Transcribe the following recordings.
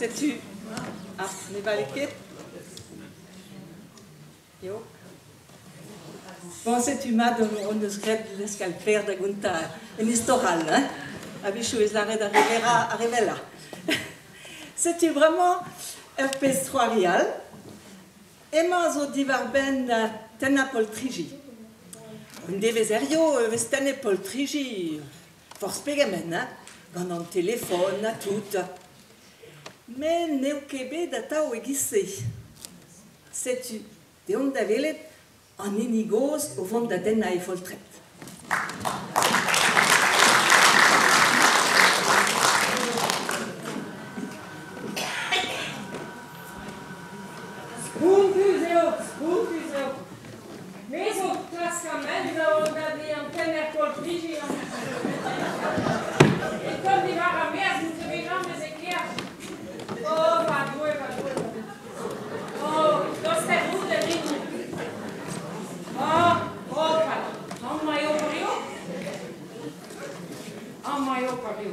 Setu, ah, ne vale ket. Eo. Bon, setu mat hon eus graet leuskel Per da gontañ un istor all, hein? A-wechoù ez lâret ar re verrañ ar re wellañ. Setu bremañ ur pezh c'hoari all. Emañ zo diwar-benn tennañ poltriji. Un devezh hiziv e vez tennet poltriji forzh pegement, hein? Gant an telefon ha tout. Met n'eo ket bet atav e-giz-se. Setu, deomp da welet an hini gozh o vont da dennañ e foltred. Spontus eo, spontus eo. Me zo klask an hent da vont da di an tenner poltriji amañ. E teu diwar ar maez n'out ket bet james e kêr. Oh, va Doue, va Doue, va Doue. Oh, tost out da din. Oh, oh, amañ eo Mario. Amañ eo Mario.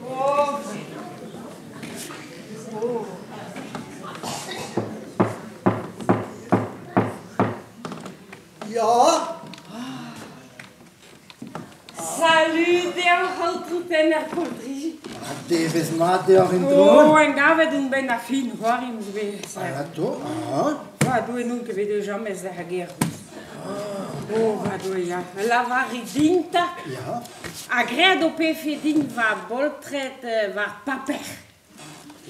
Oh. Oh. Ya. Salud deoc'h, aotrou tenner Poltriji. Ha devezh mat deoc'h en-dro. Oh, en gavet on benn ar fin, c'hoari 'm eus bet. Alato, ah. Va Doue, n'on ket bet james d'ar gêr. Oh, va Doue, ya. Lavarit din 'ta. Ya. Ha graet ho pefe din va boltred war paper.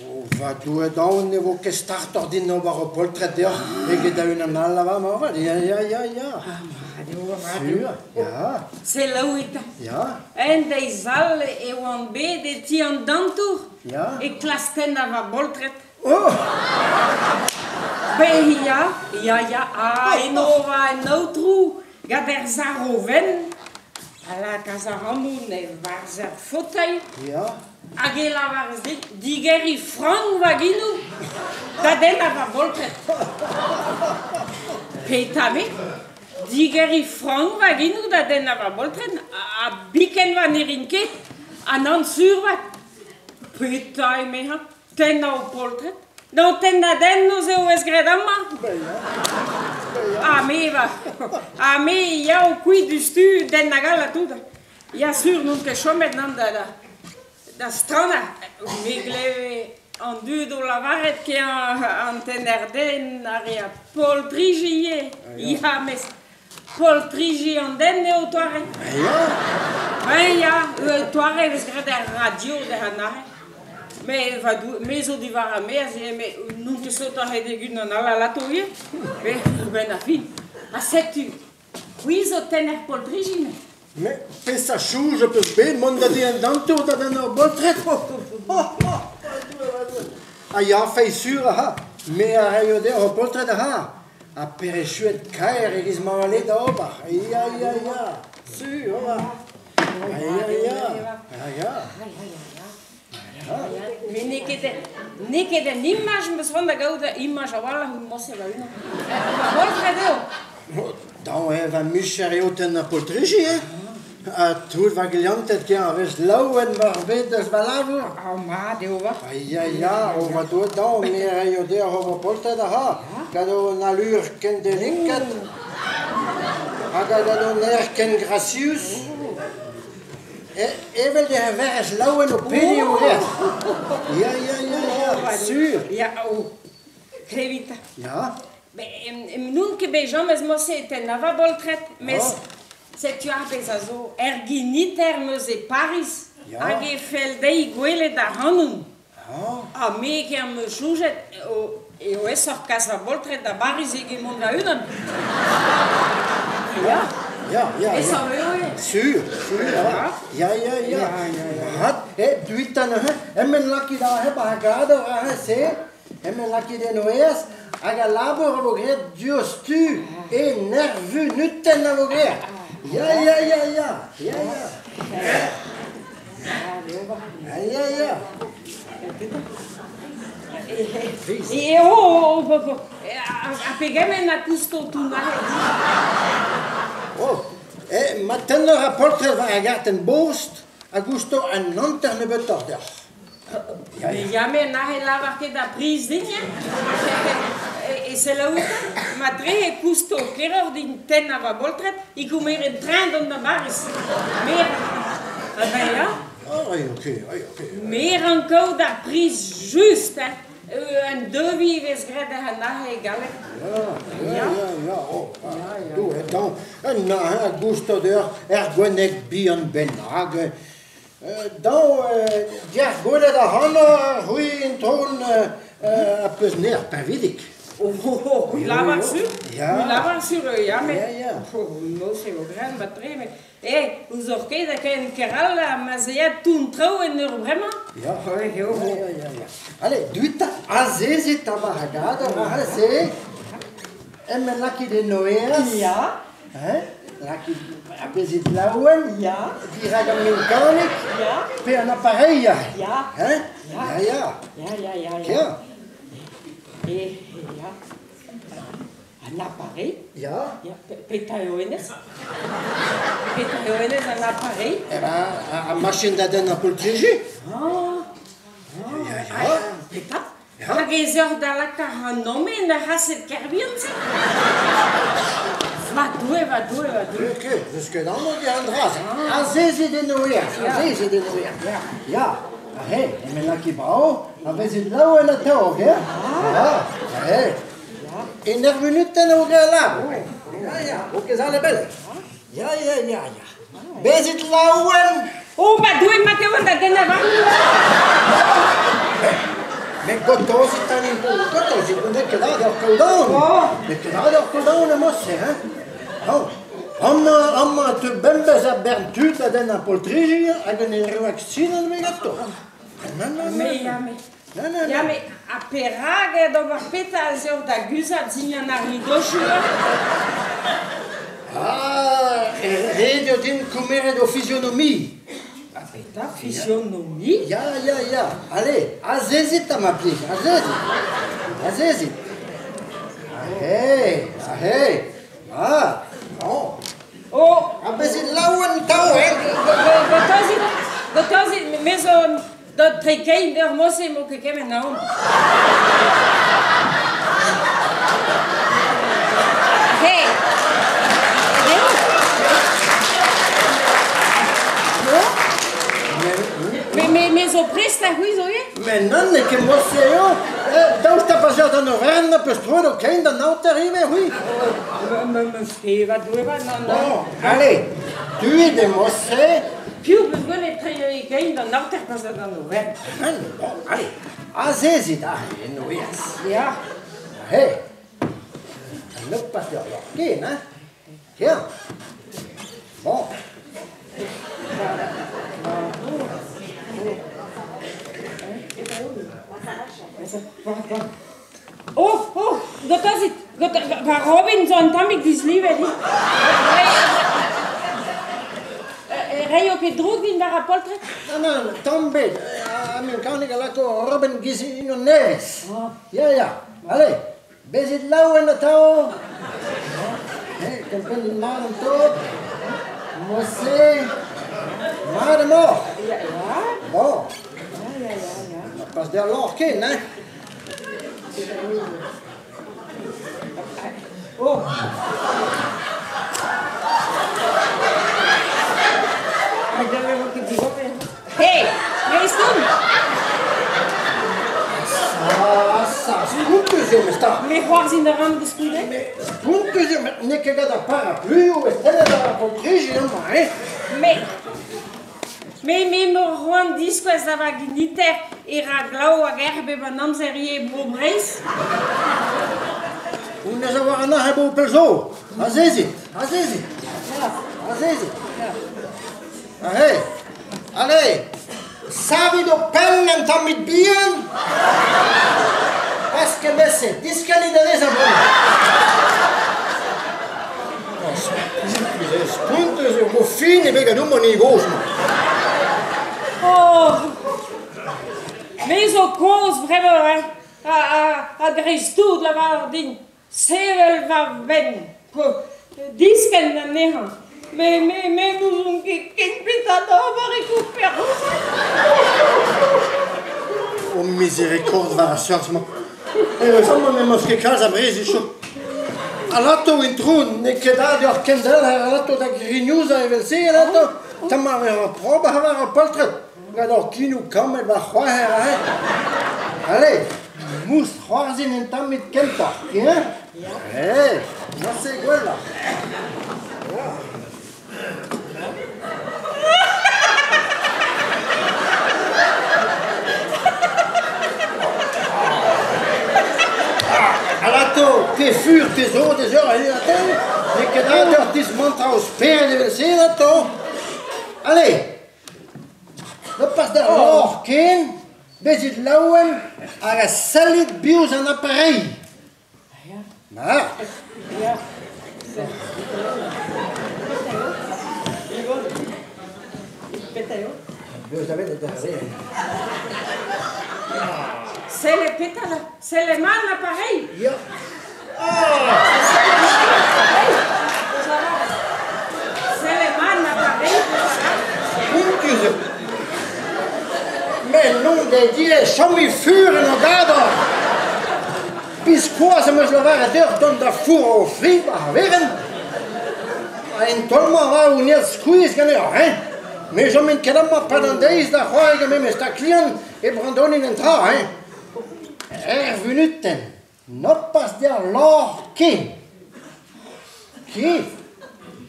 O va Doue daon ne vo ket startoc'h din ober ho poltred deoc'h eget da unan all avat moarvat. Ya, ya, ya, ya. Ah, mat eo, mat eo. Sur, ya. Selaouit. Ya. En deiz all e oan bet e ti an dantour Ya. e klask tennañ va boltred. Oh! Ben ya, ya, ya, ha eno oa an aotrou gant er sarv-wenn a lakaas ac'hanoun e-barzh ar fauteuil. Ya. Hag e lavaras din digeriñ frank va genoù da dennañ va boltred. Petra me? Digeriñ frank va genoù da dennañ va boltred ha biken va ne rin ket. Ha nann sur 'vat. Petra emezañ? Tennañ ho poltred? D'an tennadennoù eo ez graet amañ. Ha me va. Ha me yao kuit diouzhtu den hag all ha tout. Ya sur n'on ket chomet nann da da da stranañ. Me gleve an dud o lavaret ket an tenner-den a rea poltriji ivez. Ya, mes poltriji an den eo toare. Ya. Ben ya, toare e vez graet er radio dezhañ neuze. Me va me zo diwar ar maez ivez, met n'on ket sotoc'h eget unan all alato ivez. Ben ar fin. Ha setu, c'hwi zo tenner poltriji Met peseurt soñj ho peus bet mont da di an dantour da dennañ ur boltred? Ha ya, feiz sur, aha, me a raio deoc'h ho poltred, aha. Ha perechuet kaer e-giz ma oa da ober. Ya, ya, ya, sur, aha. Ya, ya, ya, ya. Met n'eo ket n'eo ket un imaj 'm eus c'hoant da gaout imaj a-walc'h out morse va-unan. Va poltred eo. Dav eo va micher eo tennañ poltriji, hein? Ha tout va glianted ken a vez laouen meurbet eus va labour. Ah, mat eo va. Ya, ya, o va Doue dav, me a raio deoc'h ober poltred aha, gant un allure ken delikat hag gant un aer ken grasius. Evel d'he verc'hez laouen o pediñ o lec'h. Ya, ya, ya, ya, sur. Ya, oh, klevit. Ya. N'on ket bet james morse e tennañ va boltred, mes setu ar pezh a zo. Er giniter 'm eus e Pariz, hag e fell dezhi gwelet ac'hanon. Ha me ken 'm eus soñjet eo aesoc'h kas va boltred da Bariz eget mont va-unan. Ya. Ya, ya, ya. Aesoc'h eo eo. Sur, sur, ya. Ya, ya, ya. Mat, eh, duit neuze, emen lakit aze 'ba ar gador aze, se, emen lakit en o aes, hag al labour a vo graet diouzhtu, e nervunutenn a vo graet. Ya, ya, ya, ya, ya, ya. Ya, ya. Eo, ha pegement a kousto tout Oh, eh, ma tennoc'h ar poltred war ar gartenn bost a gousto un hanter nebeutoc'h deoc'h. Me ya, met n'he lavar ket ar priz din, ya. E selaou 'ta, matre e kousto keroc'h din tennañ va boltred, e komeren tren dont da Bariz. Me Ah ben ya. Me rank kaout ar priz just, hein. Un devis e vez graet an aze e galleg. Ya, ya, ya, oh, Doue, dañ, un aze a gousto deoc'h ur gwenneg bihan bennak. Dañ, diàr gwelet ac'hanoc'h, c'hwi intron a peus nec'h pinvidik. Oh, oh, oh, c'hwi lavar sur, c'hwi lavar sur, ya, met noz eo graet mat-tre, met eh, ouzhoc'h ket ha ken ker all ma 'z ea toull traoù en ur bremañ? Ya, ya, ya, ya. Allez, duit 'ta, azezit 'ta war ar gador aze. Em lakit en ho aes. Ya. Hein? Lakit, ha bezit laouen. Ya. Dirak an mekanik. Ya. Pe an appareil. Ya. Hein? Ya, ya. Ya, ya, ya, ya. Ya. Eh, ya. An appareil? Ya. Ya, petra eo hennezh? Petra eo hennezh, an appareil? Eh ben, ar machin da dennañ poltriji. Ah, Ya, ya. petra? Ya. Hag ez eur da lakaat ac'hanomp en ur c'haset Kerbihan-se? Va Doue, va Doue, va Doue. Ket, ket, n'eus ket amañ dit an dra-se. Azezit en ho aes, azezit en ho aes. Ya. Ya, aze, eme laki brav, a vezit laouen atav, ya? Ya, aze. En ur vunutenn eo graet labour. Ya, ya, o ket sale bell. Ya, ya, ya, ya. Bezit laouen! Oh, ma Doue, mat eo da dennañ warni! Met gortozit an gortozit, n'eo ket aet ur kaout-aon. N'eo ket aet ur kaout-aon emañ-se, hein? Oh. Amañ, amañ e teu bemdez a bern tud da dennañ poltriji hag un erru aksidant ebet ganto. Nann, nann, Me, ya, nann. me. Nann, nann, Ya, nann. met ha perak eo d'ober petra ez eo da guzhat dindan ar ridochoù? Ah, ret eo din komeret ho fizionomi. Ha petra, fizionomi? Ya, ya, ya. Allez, azezit 'ta ma plij, azezit. Azezit. Ahe, ahe. Ah, bon. Oh! Ha bezit laouen 'tav, hein? Gortozit, gortozit, me zo deuet tre kein d'ur mod-se 'mo ket kement aon. Hey! Eo? Me, me, me zo prest ha c'hwi zo ivez? Met nann, n'eo ket mod-se eo. Daoust ha pa 'z eoc'h d'an oferenn peus troet ho kein d'an aoter ivez, c'hwi? Me va Doue va, nann, nann. Bon, allez, duit e mod-se. Piv 'peus gwelet treiñ e gein d'an aoter pa 'z a d'an oferenn? Nann, bon, allez, azezit aze en ho aes. Ya. Aze. An pas deoc'h ken, hein? Tiens. Bon. Oh, oh, gortozit, va Robin zo un tammig dislivet. Reiñ ho ket droug din war ar poltred? Nann, nann, tamm 'bet. Ar mekanik a lako Robin giz unan nevez. Ya, ya. Allez, bezit laouen atav. Eh, kempennet mat an tog. Mod-se, mat emaoc'h. Ya, ya. Bon. Ya, ya, ya, ya. Pas d'ar loc'h ken, hein? Oh. Hey, Dreist-on! Sa, sa, spontus eo, mesta. Me c'hoarzhin a ran koulskoude. Mais spontus eo, met n'eo ket gant ar parapluioù e stennet ar poltriji amañ, hein? Me, me, me 'mo c'hoant diskouez da va giniter e ra glav hag erc'h bep an amzer ivez bro Breizh. Honnezh a oar an arc'h eo pell zo. Azezit, azezit, azezit. Allez, allez, savit ho penn un tammig bihan. Pas kement-se, diskennit anezhañ bremañ. Spontus eo, vo fin ebet gant homañ ni gozh-mañ. Oh, me zo kozh bremañ, hein. Ha dreist-tout lavar din sevel va benn, diskenn anezhañ. Me, me, me n'ouzon ket ken petra d'ober e Kouper. O miséricorde war ar seurt-mañ. Eüruzamant n'em eus ket kalz a brezhioù. Alato intron, n'eo ket dav deoc'h kendelc'her alato da grignouzañ evel-se alato. Tamm a vezañ propr war ar poltred. Gant hor kinoù kammet war c'hoarer aze. Allez, mousc'hoarzhin un tammig kentoc'h, hein? Eh, se gwelloc'h. Alato, te fur, te zo, te zo, alato, n'eo ket dav deoc'h dismantrañ ho spered evel-se, alato. Allez, ne pas d'ar lorc'h ken, bezit laouen hag sellit biouz an appareil. Ma. Sell e petra là? Sell emañ an appareil? Ya. Sell emañ an appareil? Hontus eo. Met non d'e chom fur en o gador. Biskoazh em eus lavaret deoc'h dont da fourrañ ho fri war ar werenn. Ha en taol-mañ 'va on aet skuizh ganeoc'h, hein? Me 'chomin ket amañ 'pad an deiz da c'hoari gant memes taklian e brandonin an dra, hein? Er vunutenn, nopas d'ar lorc'h ken. Ket,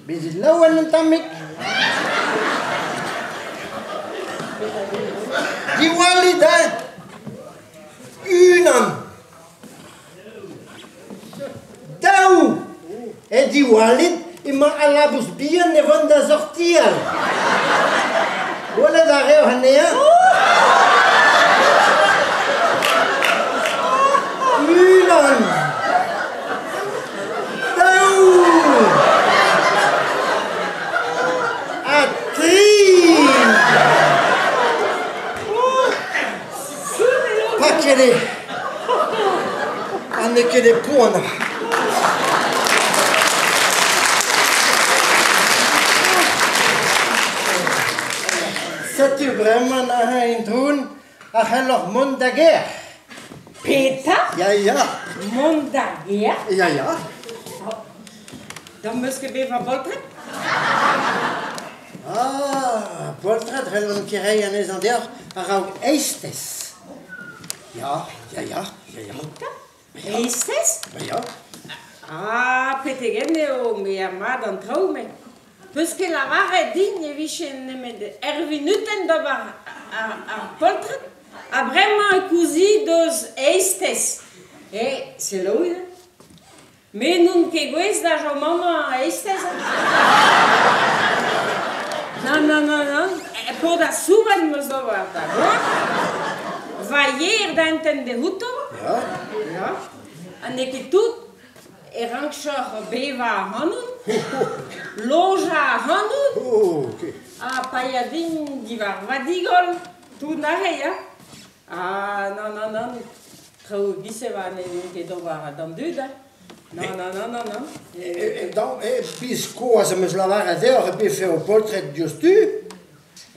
bezit laouen un tammig. Diwallit, hein? Unan. Daou! E diwallit emañ al labous bihan e vont da sortial. Gwelet a reoc'h anezhañ? Unan! Daou! Ha tri! Paket eo. Ha n'eo ket e poan. Setu bremañ neuze intron a c'helloc'h mont da gêr. Petra? Ya, ya. Mont da gêr? Ya, ya. Da'm eus ket bet va boltred? Ah, poltred c'hellont ket reiñ anezhañ deoc'h a-raok eizhtez. Ya, ya, ya, ya, ya. Eizhtez? Ya. Ah, petegent eo me a mat an traoù, met 'peus ket lavaret din e vije nemet ur vunutenn d'ober ar poltred? Ha bremañ e kouzi deus eizhtez. Eh, selaouit, hein. Me n'on ket gouest da chom amañ eizhtez. Nann, nann, nann, nann. Paotr ar soubenn 'm eus d'ober da goan. Va yer da entent dezouto. Ya. Ya. Ha n'eo ket tout e rankjoc'h bevañ ac'hanon, lojañ ac'hanon, Oh, ok. ha paeañ din diwar va digoll, tout neuze, ya. Ah, nann, nann, nann. Traoù e-giz-se 'va n'int ket d'ober d'an dud, hein. Nann, nann, nann, nann, nann. Biskoazh em eus lavaret deoc'h e vefe ho poltred diouzhtu.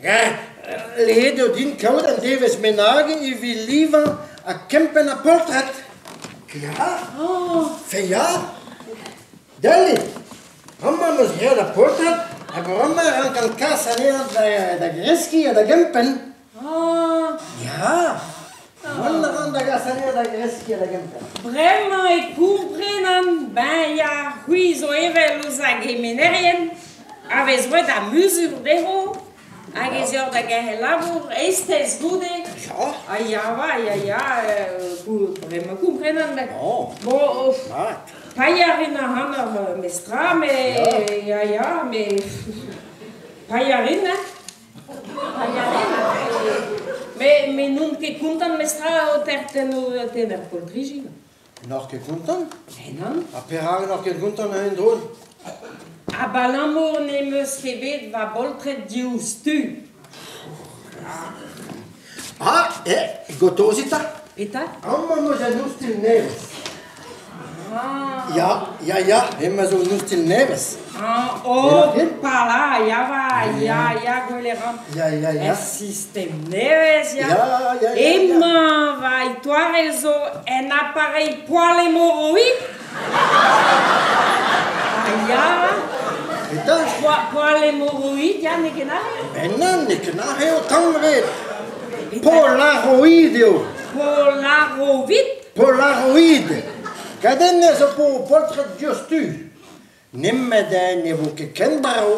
Ret eo din kaout un devezh bennak evit livañ ha kempenn ar poltred. Ya, fe ya. Dalit, amañ em eus graet ar poltred ha bremañ e rankan kas anezhañ da greskiñ ha da gempenn. Ya, mont a ran da gas anezhañ da greskiñ da gentañ. Bremañ e komprenan, ben ya, c'hwi zo evel ouzh ar gemenerien a vez roet ar muzul dezho hag ez eor da gerc'hel labour eizhtez goude. Ya. Ah ya, va, ya, ya, bremañ komprenan, ben. Oh. Bon, Mat. paeañ a rin ac'hanoc'h mestra, met ya, ya, met paeañ a rin, hein. Me n'on ket kontant mestra o tenn ar poltriji. N'oc'h ket kontant? Eh nann. Ha perak n'oc'h ket kontant en-dro? Abalamour n'em eus ket bet va boltred diouzhtu. Ah, eh, gortozit 'ta. Petra? Amañ 'm eus un oustilh nevez. Ah. Ya, ya, ya, hemañ zo un oustilh nevez. Ah, oh, pala, ya va, ya, ya, gwell e ran. Ya, ya, ya. Er sistem nevez, ya. Ya, ya, ya. Emañ doare zo un appareil poil-hémorroïde. Ah ya, Petra? Poil-hémorroïde, ya, n'eo ket aze? Ben nann, n'eo ket aze eo tamm ebet. Polaroid eo. Polaroid? Polaroid. Gant hennezh ho po poltred diouzhtu. Nemet ne vo ket ken brav,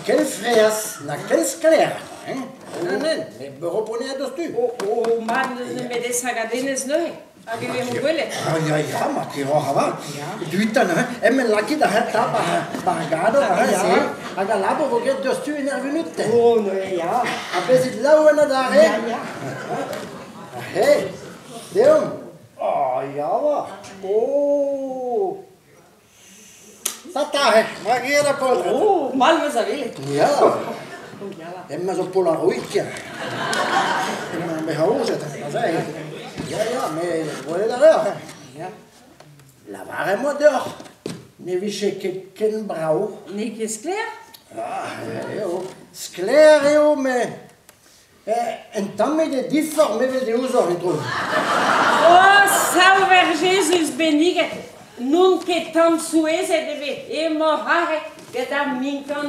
ken fraezh, na ken sklaer. Hein? Nann, nann, me beroponez a-diouzhtu. O, o, mat n'eus nemet esagadenez neuze, hag e vezo gwelet. Ah, ya, ya, ma keroc'h avat. Duit neuze, em lakit ar c'hentañ war ar gador, aze, se, hag al labour vo graet diouzhtu en ur vunutenn. Oh, neuze, ya. Ha bezit laouen adarre. Ya, ya. He, deomp. Oh, ya va. Oh. Sata, he, ma graet ar poltred. Oh, mall 'meus a welet. Ya. Oh, ya va. Emañ zo polaroid ken. Emañ me aozet, aze. Ya, ya, me gwelet a reoc'h. Ya. Lavaret 'moa deoc'h ne vije ket ken brav. N'eo ket sklaer? Ah, eo. Sklaer eo, met un tammig eo diform evel diouzhoc'h, itron. Oh, Salver Jezuz benniget! N'on ket tamm souezhet ebet. Emaoc'h aze gant ar minkan.